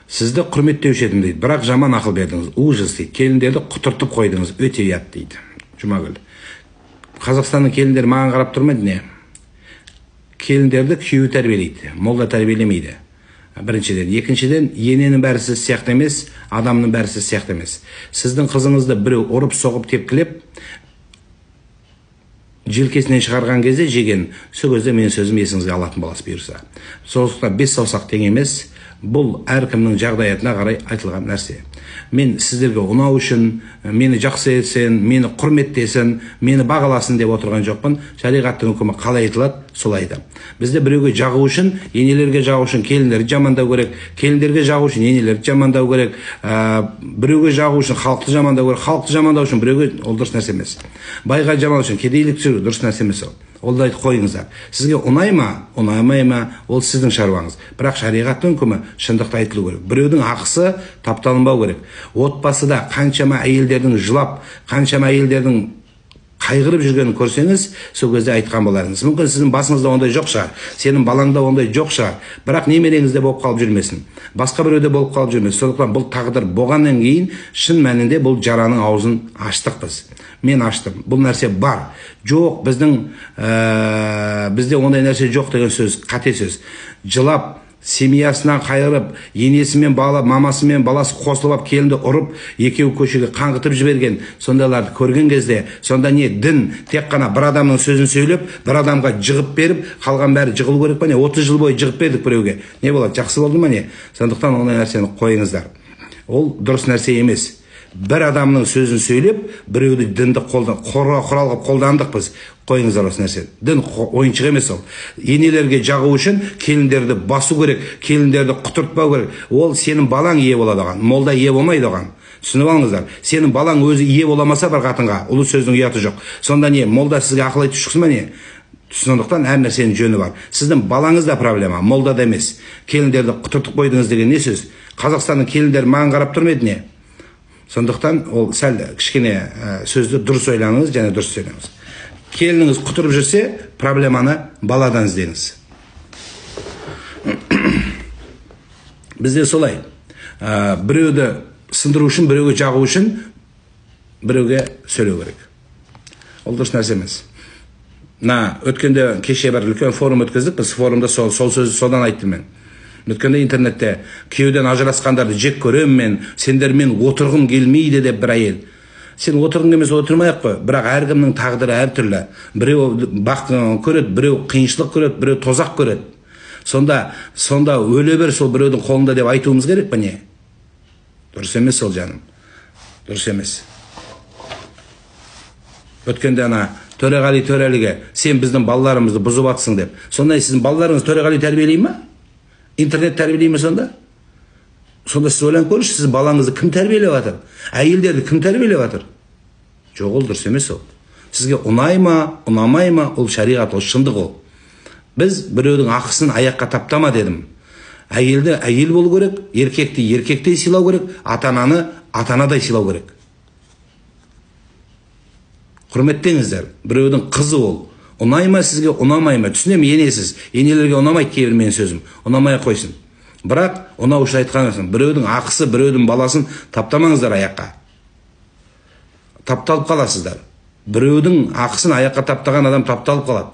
Сізді құрметтеуші едім дейді, бірақ жаман ақыл бердіңіз. Ужас дейді. Келіндерді құтыртып қойдыңыз. Өте ұят дейді. Жұмагүл. Қазақстанның келіндері маған қарап тұрмайды не? Келіндерді күйеуі тәрбиелейді, молда тәрбиелемейді. Біріншіден. Екіншіден, ененің бәрі сіз сияқты емес, адамның бәрі сіз сияқты емес. Сіздің қызыңызды біреу ұрып, соғып, тепкілеп, желкесінен шығарған кезде жеген, сол кезде менің сөзім есіңізге алатын боласыз бұйырса. Сондықтан бес саусақ тең емес, бұл әркімнің жағдаятына қарай айтылған нәрсе. Мен сіздерге ұнау үшін, мені жақсы етсін, мені құрметтесін, мені бағаласын деп отырған жоқпын. Шариғаттың үкімі қалай айтылады, солай айтамын. Бізде біреуге жағу үшін, енелерге жағу үшін келіндерді жамандау керек, келіндерге жағу үшін енелерді жамандау керек, біреуге жағу үшін халықты жамандау керек, халықты жамандау үшін біреуге, ол дұрыс нәрсе емес. Байға жамандау үшін кедейлік түсіру дұрыс нәрсе емес ол. Олды айтып қойыңыздар. Сізге ұнай ма, ұнамай ма, ол сіздің шаруаңыз. Бірақ шариғаттың үкімі шындықты айтылу керек. Біреудің ақысы тапталынбау керек. Отбасыда қаншама әйелдердің жылап, қаншама әйелдердің қайғырып жүргенін көрсеңіз, сол кезде айтқан боларсыз. Мүмкін сіздің басыңызда ондай жоқ шығар, сенің балаңда ондай жоқ шығар, бірақ немереңізде болып қалып жүрмесін, басқа біреуде болып қалып жүрмесін. Сондықтан бұл тағдыр болғаннан кейін шын мәнінде бұл жараның аузын аштық біз. Мен аштым. Бұл нәрсе бар. Жоқ, біздің бізде ондай нәрсе жоқ деген сөз қате сөз. Жылап, семьясынан қайырып, енесімен бала, мамасымен баласы қосылып алып келінді ұрып, екеуі көшеге қаңғытып жіберген, сондайларды көрген кезде, сонда не дін тек қана бір адамның сөзін сөйлеп, бір адамға жығып беріп, қалған бәрі жығылу керек па не? 30 жыл бойы жығып бердік біреуге. Не болады? Жақсы болды ма не? Сондықтан ондай нәрсені қойыңыздар. Ол дұрыс нәрсе емес. Бір адамның сөзін сөйлеп, біреуді дінді құрал қылып қолдандық біз. Қойыңыздар осы нәрсені. Дін ойыншық емес ол. Енелерге жағу үшін келіндерді басу керек, келіндерді құтыртпау керек. Ол сенің балаң ие болады оған, молда ие болмайды оған. Түсініп алыңыздар. Сенің балаң өзі ие боламаса бір қатынға, ұлы сөздің ұяты жоқ. Сонда не, молда сізге ақыл айтып шықсын ба не? Сондықтан әр нәрсенің жөні бар. Сіздің балаңызда проблема, молда да емес. Келіндерді құтыртып қойдыңыз деген не сөз? Қазақстанның келіндері маған қарап тұрмайды не? Сондықтан ол сәл кішкене сөзді дұрыс ойланыңыз және дұрыс сөйлеңіз. Келініңіз құтырып жүрсе, проблеманы баладан іздеңіз. Бізде солай. Біреуді сындыру үшін, біреуге жағу үшін, біреуге сөйлеу керек. Ол дұрыс нәрсе емес. На, өткенде кеше бір үлкен форум өткіздік, біз форумда сол сөзді содан айттым мен. Өткенде интернетте күйеуден ажырасқандарды жек көремін мен, сендермен отырғым келмейді деп бір әйел. Сен отырғың келмесе отырмай ақ қой, бірақ әркімнің тағдыры әртүрлі. Біреу бақ көреді, біреу қиыншылық көреді, біреу тозақ көреді. Сонда өле бер сол біреудің қолында деп айтуымыз керек пе не? Дұрыс емес ол, жаным. Дұрыс емес. Өткенде ана Төреғали Төрәліге сен біздің балаларымызды бұзып атсың деп. Сонда сіздің балаларыңыз Төреғали тәрбиелей ме? Интернет тәрбиелей ме сонда? Сонда сіз ойланып көріңізші, сіз балаңызды кім тәрбиелеп жатыр? Әйелдерді кім тәрбиелеп жатыр? Жоқ, ол дұрыс емес ол. Сізге ұнай ма, ұнамай ма, ол шариғат, ол шындық ол. Біз біреудің ақысын аяққа таптама дедім. Әйелді әйел болу керек, еркекті еркектей сыйлау керек, ата-ананы ата-анадай сыйлау керек. Құрметтеңіздер, біреудің қызы ол. Ұнай ма сізге, ұнамай ма? Түсінемін, енесіз. Енелерге ұнамайды кейбір менің сөзім. Ұнамай қойсын. Бірақ ұнау үшін айтқан емеспін. Біреудің ақысы, біреудің баласын таптамаңыздар аяққа. Тапталып қаласыздар. Біреудің ақысын аяққа таптаған адам тапталып қалады.